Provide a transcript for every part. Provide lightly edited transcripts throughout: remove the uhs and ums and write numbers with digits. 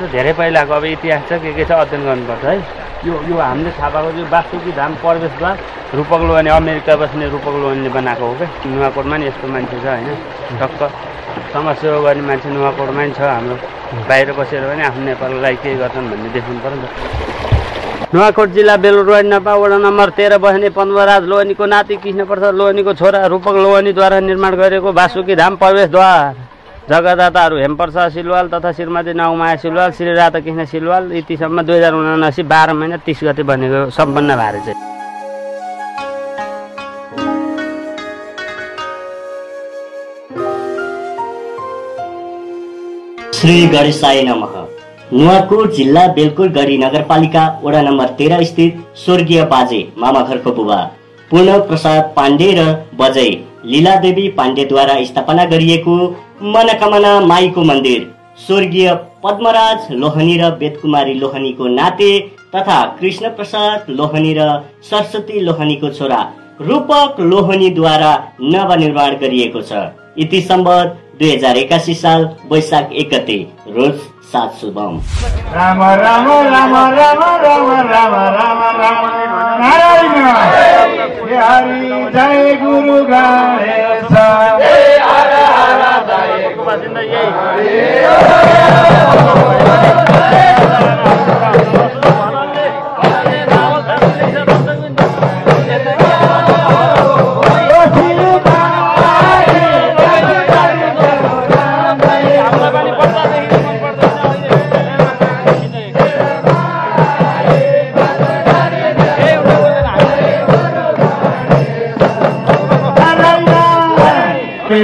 त धेरै पहिलाको अब इतिहास छ के छ अध्ययन गर्नुपर्छ है। यो हामीले थाहा पाएको यो वासुकी धाम प्रवेशद्वार रूपक लोहानी अमेरिका बस्ने रूपक लोहानीले बनाएको हो क्या। नुवाकोटमा नि यस्तो मान्छे छ होइन, टक्क समाजसेवा गर्ने मान्छे नुवाकोटमा नि छ हाम्रो। बाहिर बसेर पनि आफ्नो नेपाललाई केही गर्छन् भन्ने देख्नु पर्यो नि त। नुवाकोट जिल्ला बेलुरवाडी नपा वडा नम्बर 13 बस्ने पद्मराज लोहानीको नाति कृष्णप्रसाद लोहानीको छोरा रूपक लोहानीद्वारा निर्माण गरिएको वासुकी धाम प्रवेशद्वार जग्गादाताहरू हेमप्रसाद सिलवाल तथा श्रीमती नाउमाया सिलवाल श्री राधाकृष्ण सिलवाल यतिसम्म 2079 12 महिना 30 गते बनेको सम्पन्न भएर चाहिँ श्री गणेशाय नमः। नुवाकोट जिल्ला बेलकुटगढी नगरपालिका वडा नम्बर 13 स्थित स्वर्गीय बाजे मामाघरको बुबा पूर्ण प्रसाद पाण्डे र बजै लीलादेवी पाण्डेद्वारा स्थापना गरिएको मनोकामना माईको मन्दिर स्वर्गीय पद्मराज लोहानी र वेदकुमारी लोहानीको नाते तथा कृष्ण प्रसाद लोहानी र सरस्वती लोहानीको छोरा रूपक लोहानीद्वारा नवनिर्माण गरिएको छ। इति सम्बत 2081 साल वैशाख 1 गते रोज 7 शुभम। राम राम राम राम राम राम राम राम नारायण हरि जय गुरु गणेश जय हर हर जय बासिन्दा यही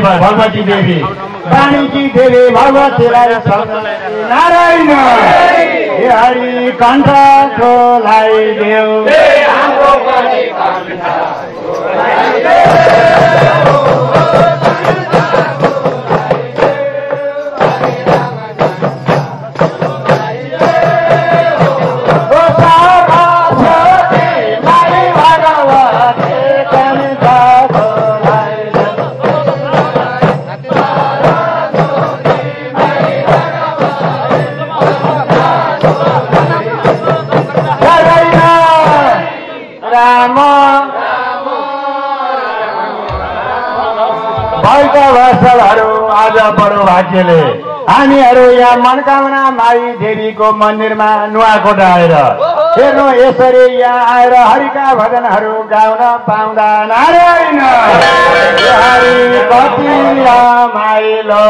भगवती देवी रानी की देवी भगवती नारायण हरि कंठ खोलाई देव आज बडो भाग्यले हामीहरू यहाँ मनोकामना माई देवीको मन्दिरमा नुवाकोट आएर हेर्नु यसरी यहाँ आएर हरिका भजनहरू गाउन पाउँदा नारायण हरि कति रमाइलो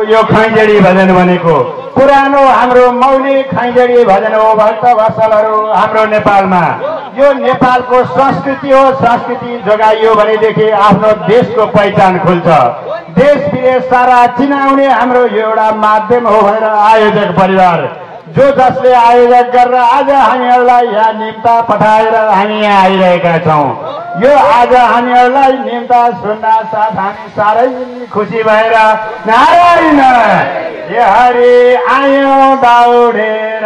यो खैँजडी भजन भनेको पुरानो हाम्रो मौलिक खैँजडी भजन हो। भक्त वत्सलहरू हाम्रो नेपालमा यो नेपालको संस्कृति हो। संस्कृति जोगाइयो भनेदेखि आफ्नो देशको पहिचान खुल्छ। देश विदेश सारा चिनाउने हाम्रो यो एउटा माध्यम हो भनेर आयोजक परिवार जो जसले आयोजक गरेर आज हामीहरूलाई यहाँ निम्ता पठाएर हामी यहाँ आइरहेका छौँ। यो आज हामीहरूलाई निम्ता सुन्न साथ हामी साह्रै खुसी भएर नारायण हरि आयौँ दौडेर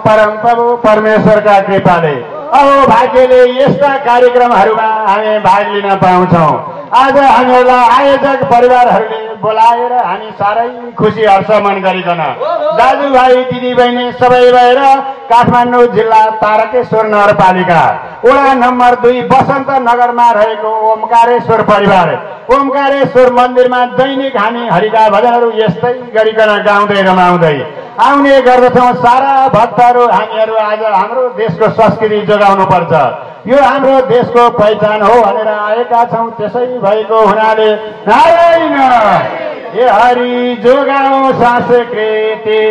परम प्रभु परमेश्वरका कृपाले अब भाग्यले यस्ता कार्यक्रमहरूमा हामी भाग लिन पाउँछौँ। आज हामीहरूलाई आयोजक परिवारहरूले बोलाएर हामी साह्रै खुसी हर्षमन गरिकन दाजुभाइ दिदीबहिनी सबै भएर काठमाडौँ जिल्ला तारकेश्वर नगरपालिका वडा नम्बर 2 बसन्त नगरमा रहेको ओमकारेश्वर परिवार ओमकारेश्वर मन्दिरमा दैनिक हामी हरिका भजनहरू यस्तै गरिकन गाउँदै रमाउँदै आउने गर्दछौँ। सारा भक्तहरू हामीहरू आज हाम्रो देशको संस्कृति जोगाउनु पर्छ, यो हाम्रो देशको पहिचान हो भनेर आएका छौँ। त्यसै भएको हुनाले नारायण हे हरि जोगाउँ संस्कृति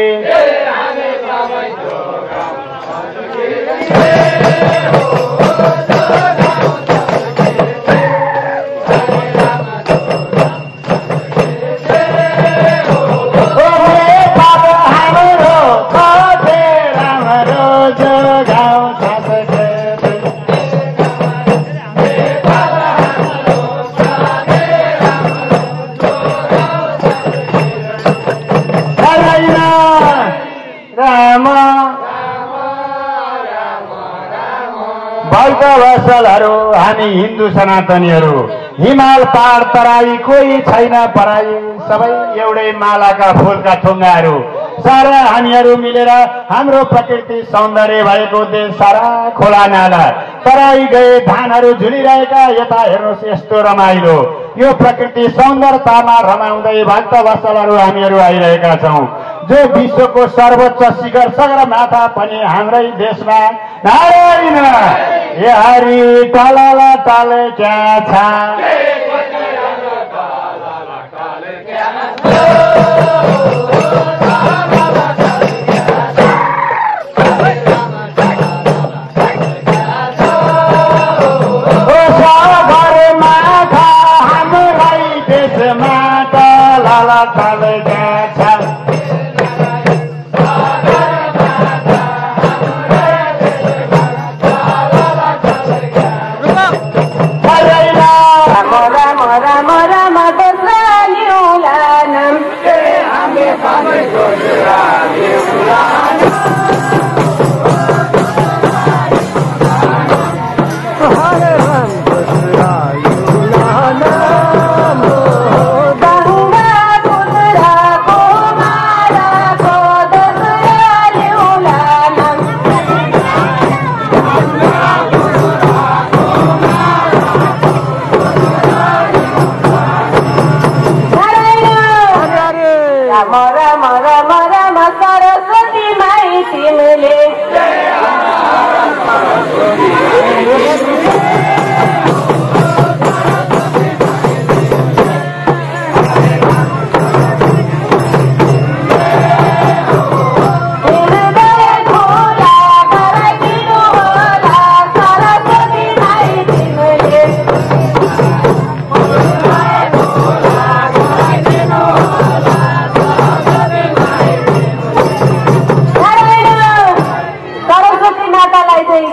वत्सलहरू हामी हिन्दू सनातनीहरू हिमाल पहाड तराई कोही छैन पराई सबै एउटै मालाका फूलका ठुङ्गाहरू सारा हामीहरू मिलेर हाम्रो प्रकृति सौन्दर्य भएको देश सारा खोला नाला तराई गए धानहरू झुलिरहेका यता हेर्नुहोस् यस्तो रमाइलो यो प्रकृति सौन्दर्यतामा रमाउँदै भक्त वत्सलहरू हामीहरू आइरहेका छौँ। जो विश्वको सर्वोच्च शिखर सगरमाथा पनि हाम्रै देशमा नारायण हे हरि टाला टाले क्या छ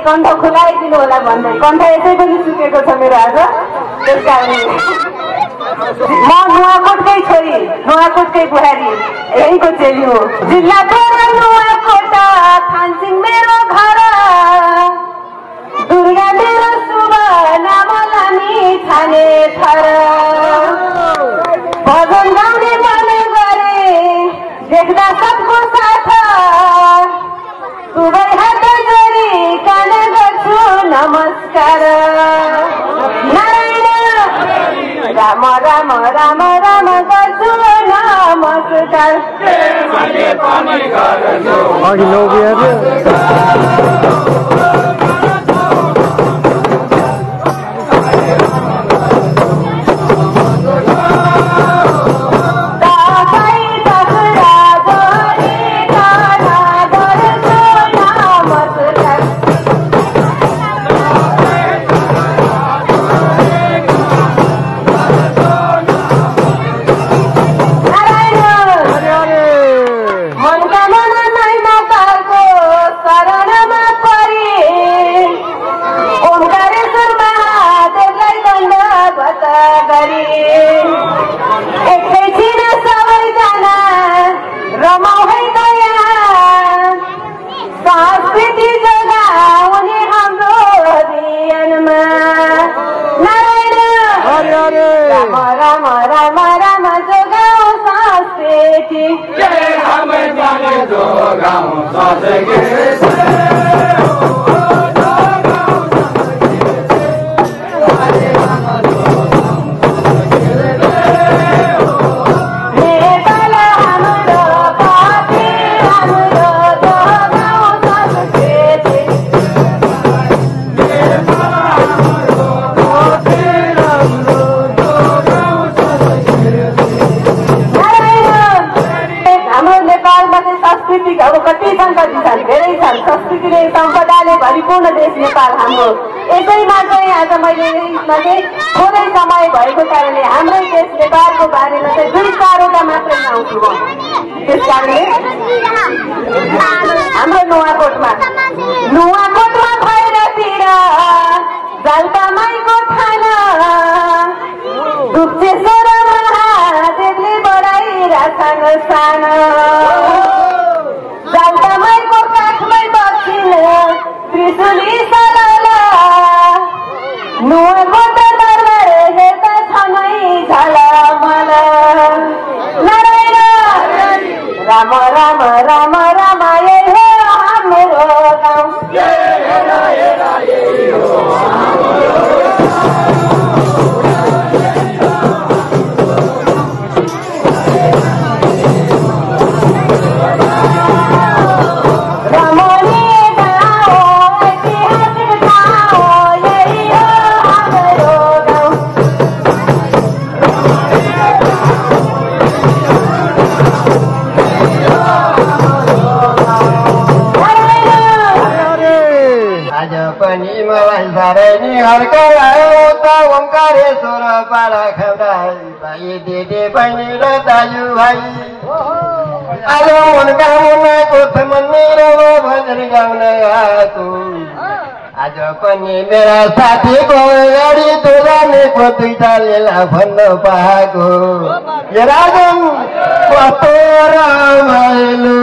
कण्ठ खुलाइदिनु होला भन्दै कण्ठ यसै पनि सुकेको छ मेरो आज। त्यस कारणले म नुवाकोटकै छोरी नुवाकोटकै बुहारी यहीँको चेली हो। जिल्ला नुवाकोट थानसिङ मेरो घर दुर्गा मेरो शुभ नाम लामी छाने थर भजन गाउने मने गरे देख्दा सबको साथ दुवै हात जोडी कान गर्छु नमस्कार नारायण राम राम राम राम गर्छु नमस्कार मनका मन मैना कालको शरणमा सकेची कति सङ्कटी छन्, धेरै छन्। संस्कृतिले सम्पदाले भरिपूर्ण देश नेपाल हाम्रो। यसैमा चाहिँ आज मैले यसमा चाहिँ थोरै समय भएको कारणले हाम्रै देश नेपालको बारेमा चाहिँ 2-4वटा मात्रै ल्याउँछु म। त्यस कारणले हाम्रो नुवाकोटमा भैरवतिर जालपामाईको थाना दुप्चेश्वर महादेवले बढाइराछन् साना जालपामाईको काठमै बसिन त्रिशुली सलला नुवाकोट दरबार हेर्दा छनै झलमला नारायण राम राम राम राम यही हो हाम्रो गाउँ ओंकारेश्वर पारा खबराई भाइ दिदी बहिनी र दाजु भाइ आज उनका मुनाको मन्दिर भजन गाउन आएको आज पनि मेरा साथीको गाडी दोजानेको 2टा लेला भन्न पाएको यो राजन कस्तो रमाइलो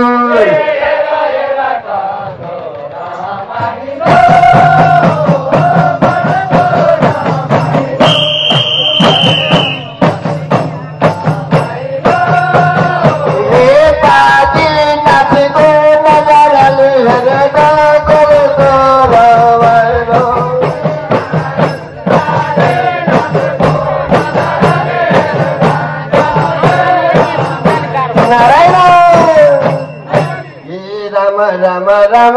राम राम राम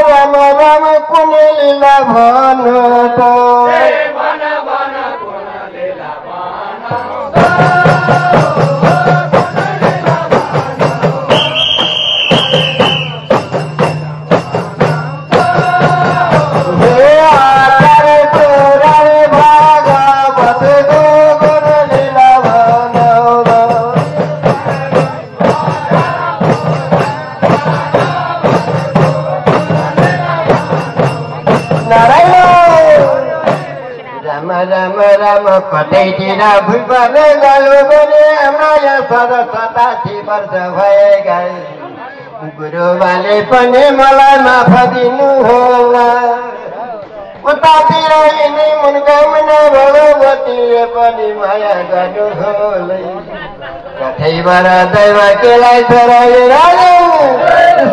राम राम कुन लीला भन्नु त राम कतैतिर भुइँपाले गयो भने हाम्रो यहाँ 87 वर्ष भएका गुरुबाले पनि मलाई माफ दिनु होला उतातिर यिनी मुनकामना भगवतीले पनि माया गर्नु होला कतैबाट दैव केलाई छोराएर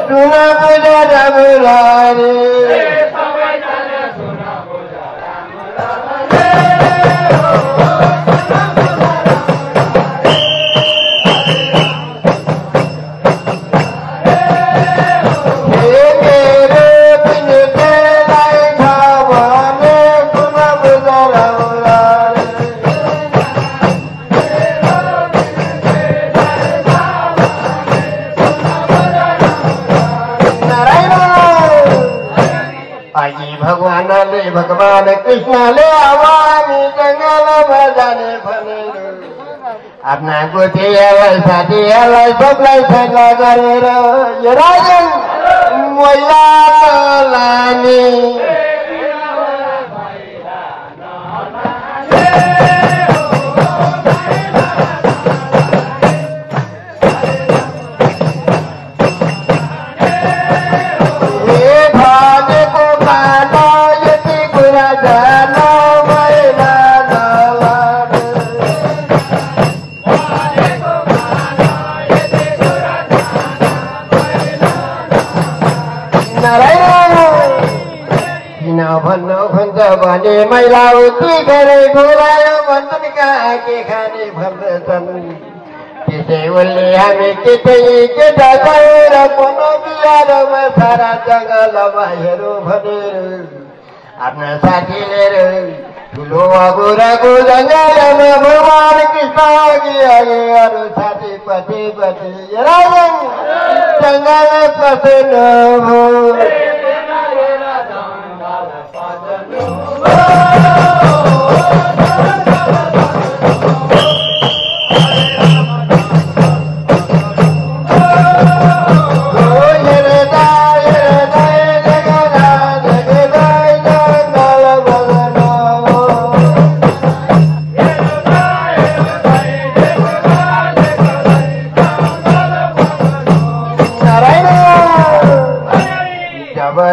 सुन बुझा रामुलारे भगवान कृष्णले आवामी जङ्गलमा जाने भनेर आफ्ना गोठीहरूलाई साथीहरूलाई सबलाई सल्लाह गरेर यो राजन मैला लाने भने मैलाउती धेरै घुरायो भन्छन् कहाँ के खाने भन्दछन् त्यसै उसले हामी केटा गएर पुनः बिहारमा सारा जङ्गलमा हेरौँ भनेर आफ्ना साथी लिएर ठुलो अगुराको जङ्गलमा भगवान कृष्ण अघि अघि अरू साथी पछि पछि जङ्गल पसेन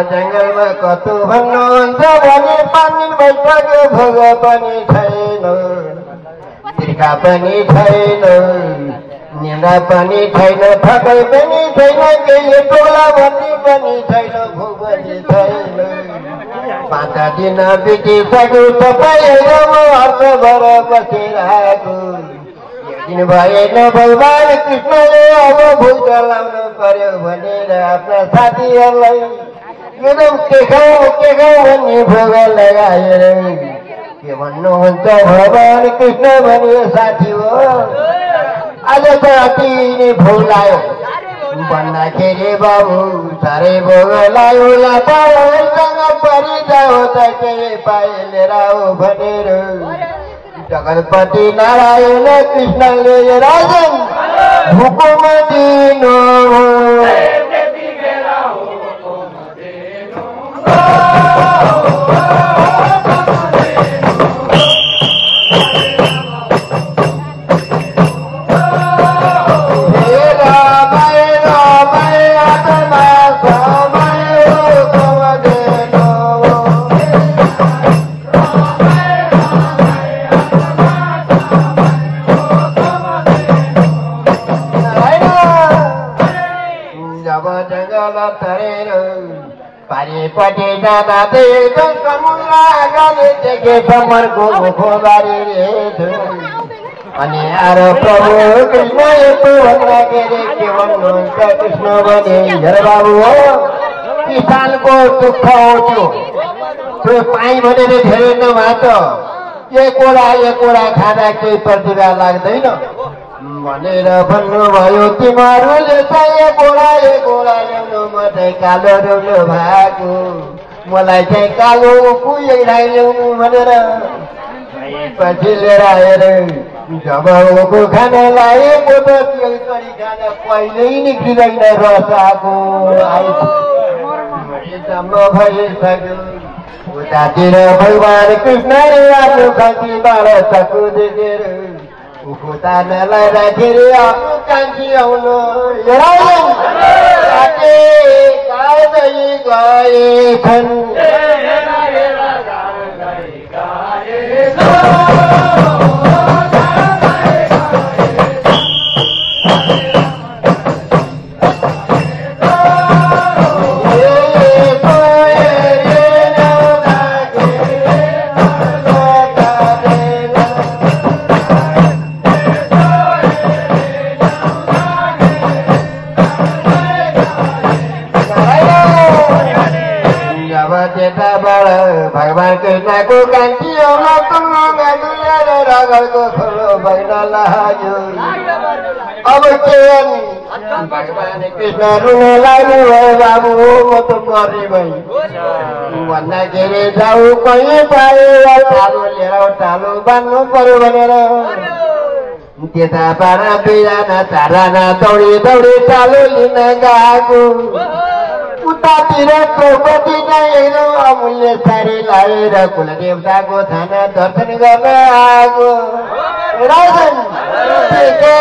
जङ्गलमा कतो भन्नुहुन्छ भने पानी भइसक्यो भोग पनि छैन तिर्खा पनि छैन निन्द्रा पनि छैन थकाइ पनि छैन केही टोला भन्ने पनि छैन भोग पनि छैन 5 दिन बितिसक्यो तपाईँ अर्धभर बसिरहेको दिन भएन भगवान कृष्णले अब भोग चलाउनु पर्यो भनेर आफ्ना साथीहरूलाई एकदम के खाऊ भन्ने भोग लगाएर के भन्नुहुन्छ भगवान कृष्ण भन्ने साथी हो आज त अति नै भोग लाग्यो भन्दाखेरि बाबु साह्रै भोग लाग्यो लापासँग परिजाओ त केही पाइलेर आऊ भनेर जगतपति नारायण कृष्णले राजन हुकुम दिनु पारिपट्टि जाँदा समुद्र गले देखे समरको मुखबारी अनि आएर प्रभु कृष्ण यस्तो भन्दाखेरि के भन्नुहुन्छ कृष्ण भने हेर बाबु हो किसानको दुःख हो त्यो पाइ भनेर धेरै नभए त एकवटा खाँदा केही प्रतिभा लाग्दैन भनेर भन्नुभयो तिमीहरूले चाहिँ एकवटा ल्याउनु मात्रै कालो ल्याउनु भएको मलाई चाहिँ कालो कुहिराइ ल्याउनु भनेर पछि लिएर आएर जब उको खाना लागेको त त्यो करी खाना कहिल्यै निक्लिँदैन रस आएको आइसम्म भइसक्यो उतातिर भगवान कृष्णले आफ्नो साथीबाट चक्कु देखेर उतार्नलाई राखेर आफ्नो कान्छी आउनु गएछन् भगवान कृष्णको कान्छी रगरको खोलो बग्न लाग्यो अब के भगवान कृष्ण रुन लाग्नु भयो बाबु म त मरे भई भन्दाखेरि जाऊ कहीँ पायो टालो लिएर टालो बान्नु पर्यो भनेर त्यता पारा 2 जना 4 जना दौडी टालो लिन गएको उतातिर द्रौपदी चाहिँ अमूल्य सारी लाएर कुलदेवताको थाना दर्शन गर्न आएको राजन के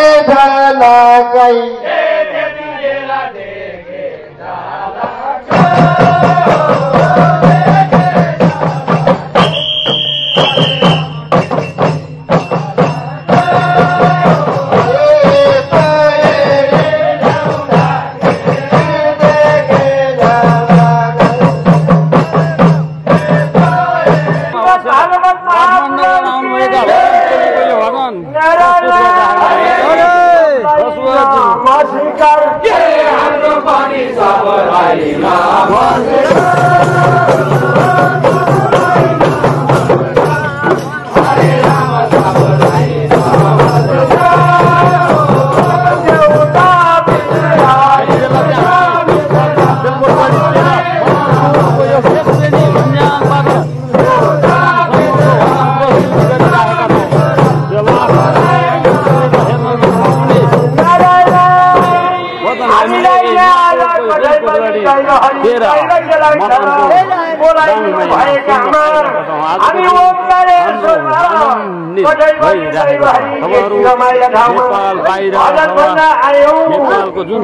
नेपालको जुन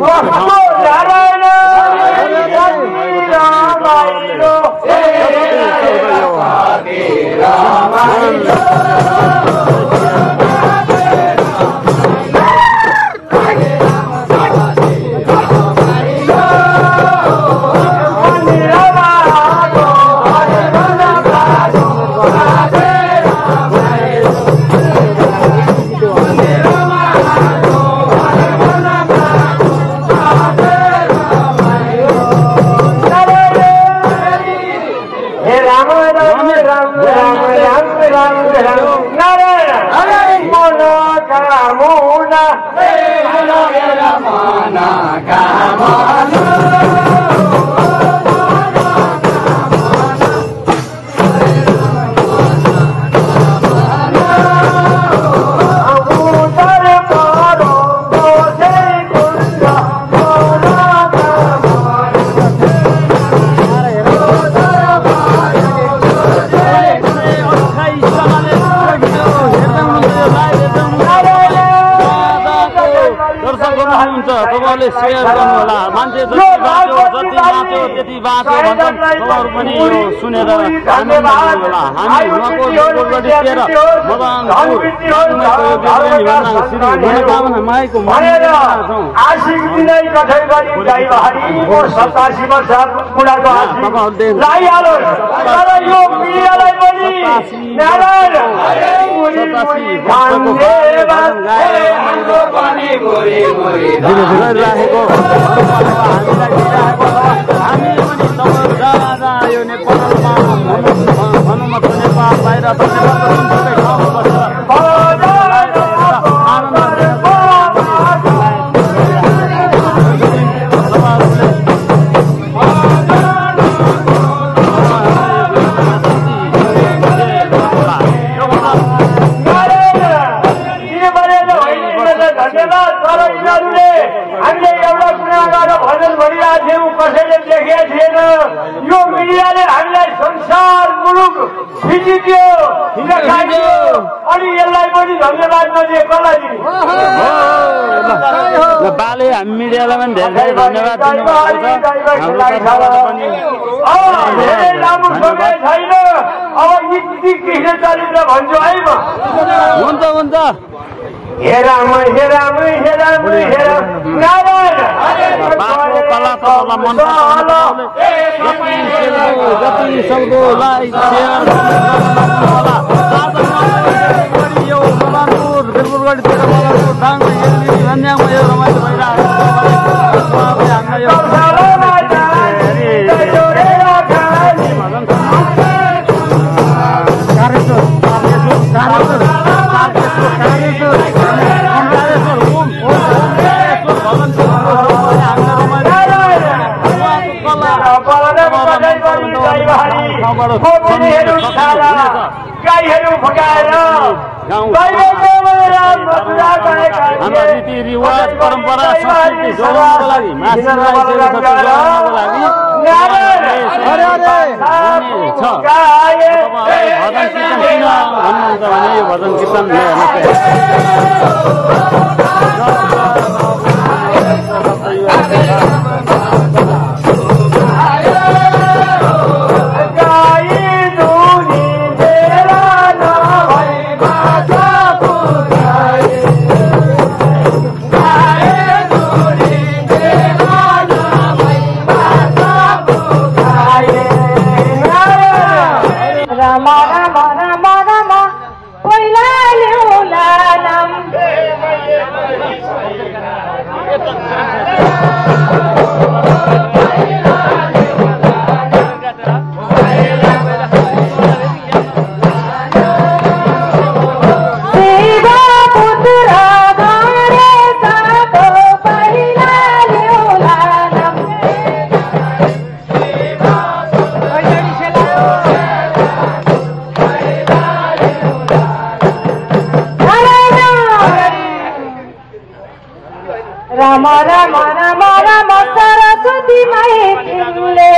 तपाईँले सेयर गर्नु होला मान्छे जति बाँच्यो त्यति बाँच्यो भन्छन् तपाईँहरू पनि यो सुनेर आनन्द लिनु होला हामी नुवाकोट 13 मदनपुर श्री मनोकामना माईको मन्दिरमा छौँ। आशिक विनय कठै गरी गाईबहारीको 87 वर्ष बुढाको आशिक लाइहालो तर यो मिडियालाई पनि नारायण राखेको हामी पनि यो नेपालमा भनौँ न नेपाल बाहिर कसैले देखेका थिएन यो मिडियाले हामीलाई संसार मुलुक भिजिदियो अनि यसलाई पनि धन्यवाद नदिए कसलाई दिने बाले हामी मिडियालाई पनि धेरै धन्यवाद धेरै लामो समय छैन अब नीति कृष्ण चरित्र भन्छु है म हुन्छ हेराम बाटो कला तपाईँलाई मन जति सक्दो लाइक सेयर यो मदनपुर बेलपुरगढीतिर मदनपुर डाङ्गा हेर्ने भन्ज्याङमा यो रमाइलो गाईहरू फकाएर हाम्रा रीतिरिवाज परम्परा संस्कृति जोगाउनको लागि मासिकलाई जोगाउनको लागि भजन कीर्तन किन भन्नुहुन्छ भने यो भजन कीर्तन राम राम राम राम सरस्वती माई तिमीले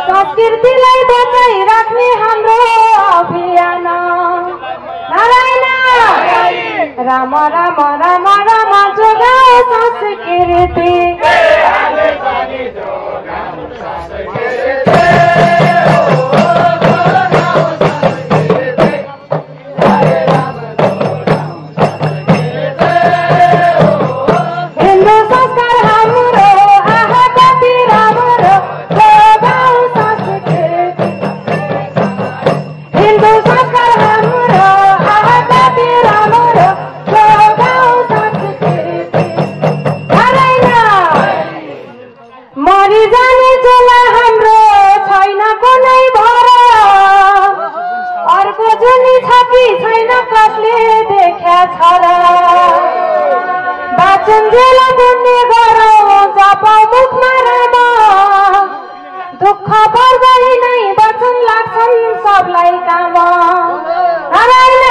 संस्कृतिलाई बचाइराख्ने हाम्रो अभियान नारायण राम राम राम राम जोगाऊ संस्कृति हिन्दू संस्कार हाम्रो आहा कति राम्रो जोगाऊ संस्कृति हिन्दू संस्कार हाम्रो आहा कति राम्रो जोगाऊ संस्कृति नारायण मरि जाने चोला हाम्रो छैन कुनै भर अर्को जुनी छ कि छैन कसले देख्या छ र बाचुन्जेल पुण्य गरौँ जप मुखमा राम दुःख पर्दै नै वचन लाग्छन् सबलाई काम नारायण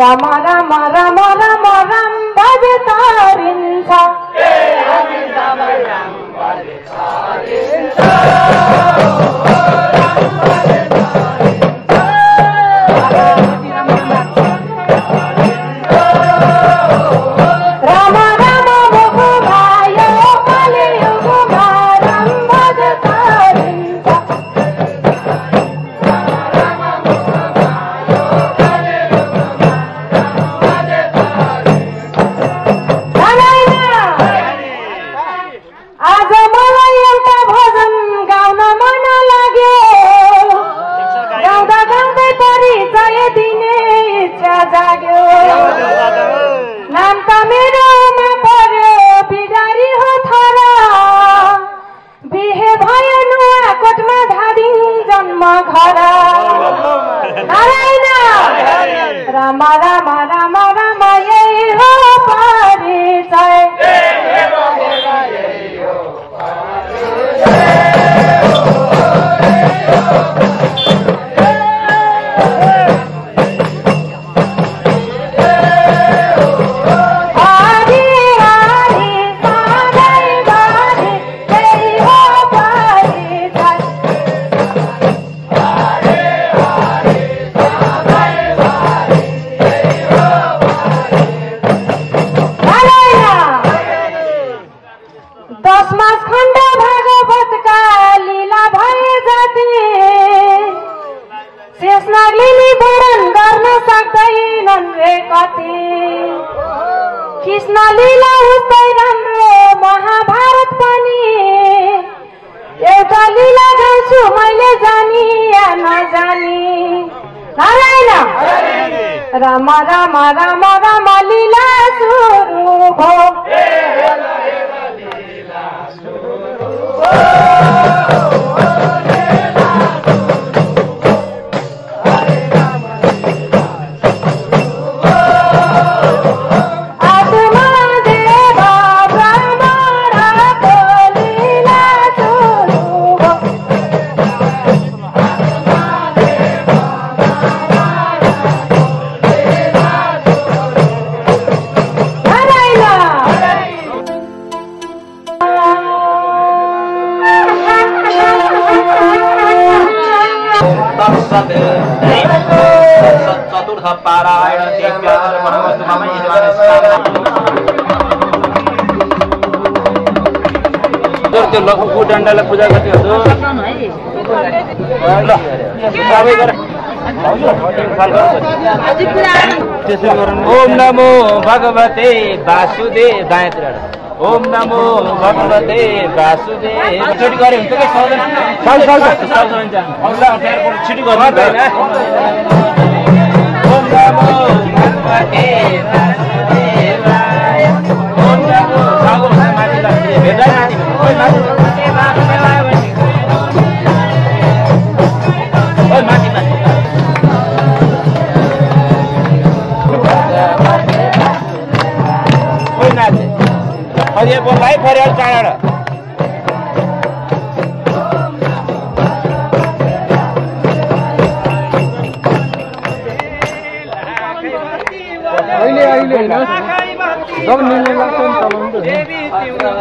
राम राम राम राम राम बजे तारिन्छ राम राम मुखु भयो कलियुगमा राम बजे तारिन्छ आज मलाई एउटा भजन गाउन मन लाग्यो गाउँदा गाउँदै परिचय दिने इच्छा जाग्यो नाम त मेरोमा पर्यो बिगारी हो थर बिहे भयो नुवाकोटमा धादिङ जन्म घर नारायण राम राम राम राम यही हो परिचय हरि हरि सधैँभरि यही हो परिचय दश मास खण्ड भागवतका लीला भए जाति शेषनागले वर्णन गर्न सक्दैनन् रे कति कृष्ण लीला उस्तै राम्रो महाभारत पनि एउटा लीला गाउँछु मैले जानी या नजानी नारायण राम राम राम राम लीला सुरु भो आत्मा देव ब्राह्मणको लीला सुरु भो चतुर्थ पारायण त्यो लघु डन्डालाई पूजा गर्ने ओम नमो भगवते वासुदेव दायाँतिर ओम नमो भगवते वासुदेव छिटो गरे हुन्छ कि छिटो गर्नु अहिले जब मिल्ने लाग्छ नि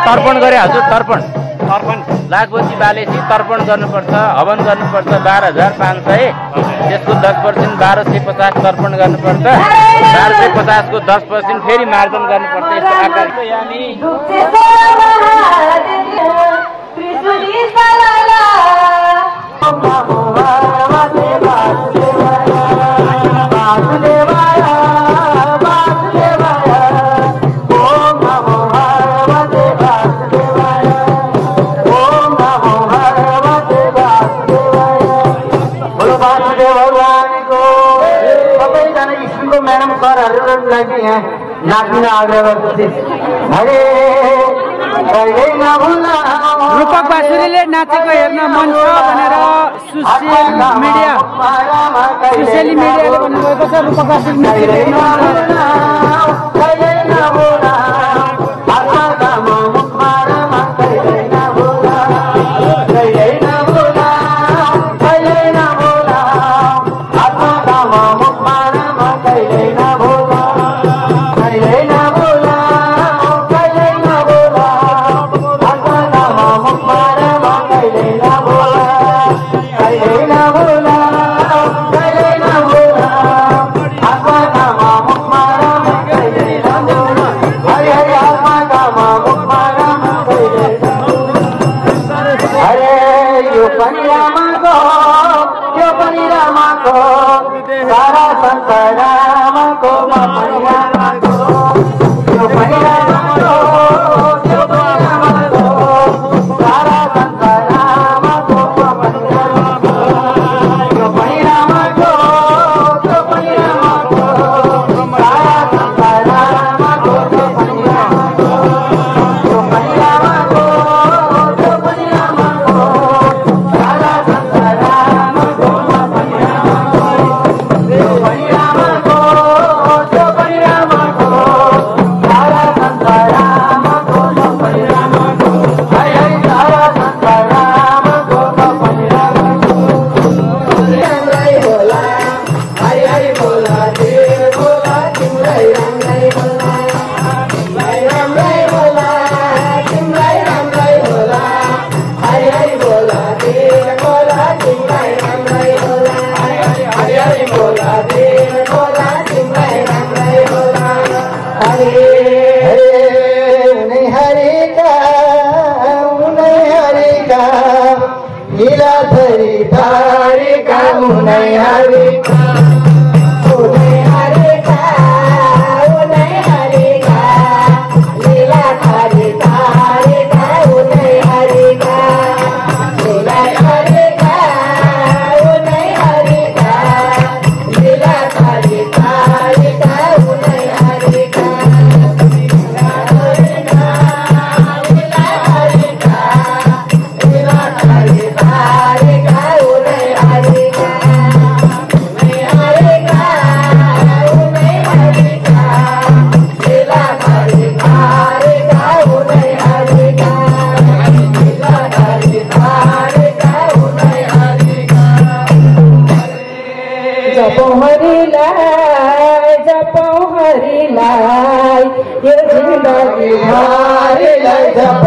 तर्पण गरे हजुर तर्पण लाखपति बालेसी तर्पण गर्नुपर्छ हवन गर्नुपर्छ 12,500 त्यसको 10% 1250 तर्पण गर्नुपर्छ 1250 को 10% फेरि मार्जन गर्नुपर्छ यस्तो आकारको यानी नाच्न आग्रह गर्छु रूपक बासुरीले नाचेको हेर्न मन छ भनेर सोसियल मिडियाले भन्नुभएको छ रूपक बासुरी नाचेको हेर्न यो जिन्दगी भरिलाई जप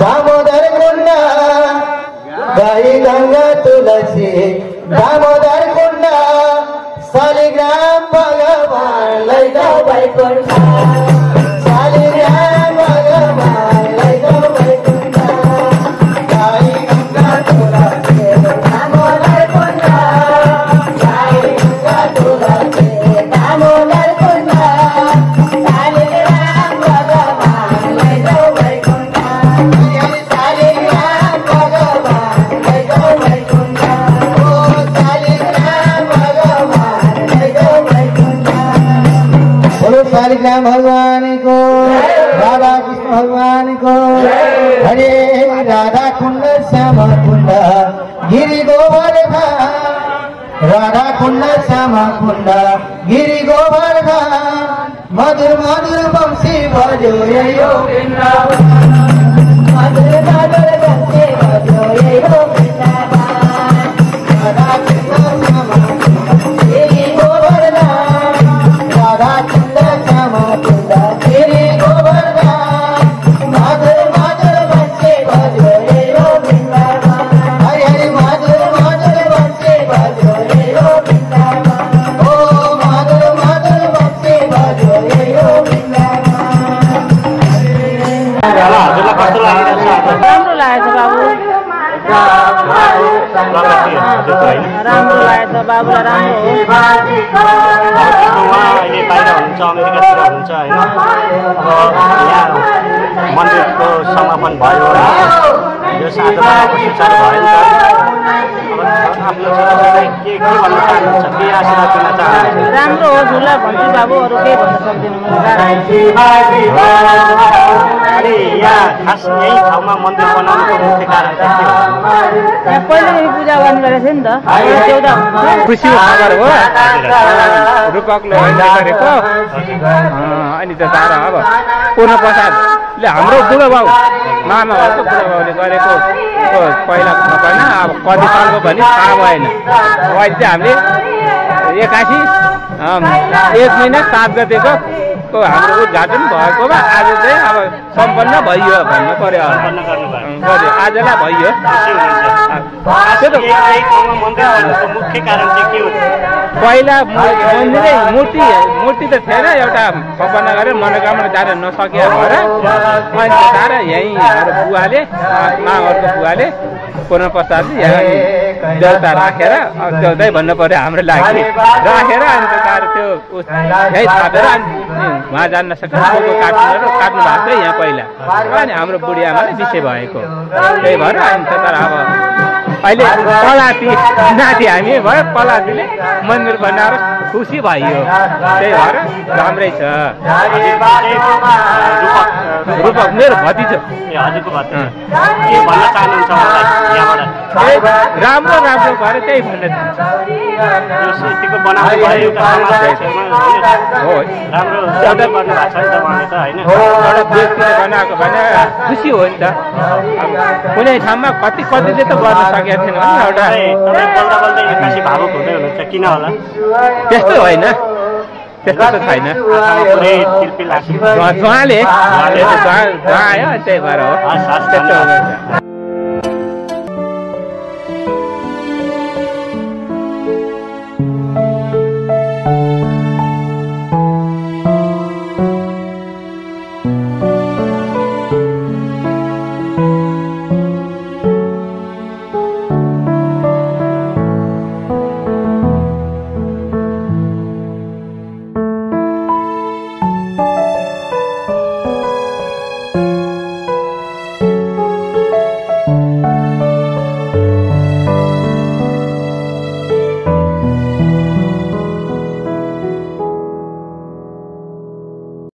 दामोदर कुंडा गाई गंगा तुलसी दामोदर कुंडा शालिग्राम भगवान लै जाऊ वैकुण्ठ शालिग्राम भगवान लै जाऊ वैकुण्ठ गाई गंगा तुलसी दामोदर कुंडा गाई गंगा तुलसी दामोदर कुंडा शालिग्राम भगवान लै जाऊ वैकुण्ठ शालिग्राम भगवान लै जाऊ वैकुण्ठ ओ शालिग्राम भगवान लै जाऊ वैकुण्ठ बोलो शालिग्राम भगवान को राधा कृष्ण भगवान को हरे राधा कुंड श्याम कुंड गिरि गोवर्धन राधा कुंड श्याम कुंड गिरि गोवर्धन मधुर मधुर वंशी बजो यो वृंदावन मधुर मधुर वंशी बजो यो वृंदावन राधा कुंड श्याम कुंड गिरि गोवर्धन राधा कुंड श्याम कुंड गिरि गोवर्धन मधुर मधुर वंशी बजो यो वृंदावन हरि हरि मधुर मधुर वंशी बजो यो वृंदावन ओ मधुर मधुर वंशी बजो यो वृंदावन हजुरलाई कस्तो लागिरहेछ राम्रो लागेछ बाबु राम्रो लागेछ बाबुलाई राम्रो हो उहाँ अहिले बाहिर हुनुहुन्छ अमेरिकातिर हुनुहुन्छ होइन अब यहाँ मन्दिरको समापन भयो यो साधनाको सुचारू भयो नि त आफ्नो छोराछोरीलाई के भन्न चाहनुहुन्छ के आशीर्वाद दिन चाहनुहुन्छ राम्रो हो झुला भन्छु बाबु अरू केही भन्न सक्दिनँ अनि यहाँ खास यही ठाउँमा मन्दिर बनाउनुको मुख्य कारण चाहिँ के हो यहाँ पहिलेदेखि पूजा गर्ने गरेको थियो नि त चौधा खुसीको खबर हो रूपकले गरेको अनि त साह्रो अब पूर्ण प्रसादले हाम्रो बुढो बाउ मामा भएको बुढो बाउले गरेको पहिला भएन अब कति सालको पनि थाहा भएन अहिले चाहिँ हामीले 81 1 महिना 7 गतेको हाम्रो उद्घाटन भएकोमा आज चाहिँ अब सम्पन्न भइयो भन्नु पर्यो आजलाई भइयो मुख्य कारण चाहिँ के हो पहिला मन्दिरै मूर्ति त थिएन एउटा सपना गरेर मनोकामना जान नसकिया भएर अनि सारा यहीँ हाम्रो बुवाले मामहरूको बुवाले पूर्ण प्रसादले यहाँ देउता राखेर देउतै भन्नु पर्यो हाम्रो लागि राखेर अनि साह्रो त्यो यहीँ थापेर अनि उहाँ जान नसकेर काट्नु भएको थियो यहाँ पहिला अनि हाम्रो बुढी आमाले विषय भएको त्यही भएर अनि तर अब अहिले पलाती नाति हामी भयो पलातीले मन्दिर बनाएर खुसी भइयो त्यही भएर राम्रै छ रूपक मेरो भतिजो। ए हजुरको भतिजो के भन्न चाहनुहुन्छ मलाई यहाँबाट? राम्रो राम्रो भएर त्यही भन्न चाहन्छु। यो यतिको बनाउनु भयो एउटा समाजमा हो राम्रो गर्नु भएको छ नि त उहाँले त होइन। एउटा व्यक्तिले बनाएको भने खुसी हो नि त। कुनै ठाउँमा कतिले त गर्न सकेको थिएन भने एउटा तपाईँ बोल्दा बोल्दै एक्कासी भावुक हुँदै हुनुहुन्छ किन होला? त्यस्तो होइन, त्यस्तो त छैन। पुरै तिर्पिल उहाँले आयो त्यही भएर हो। हस् हस्, त्यस्तो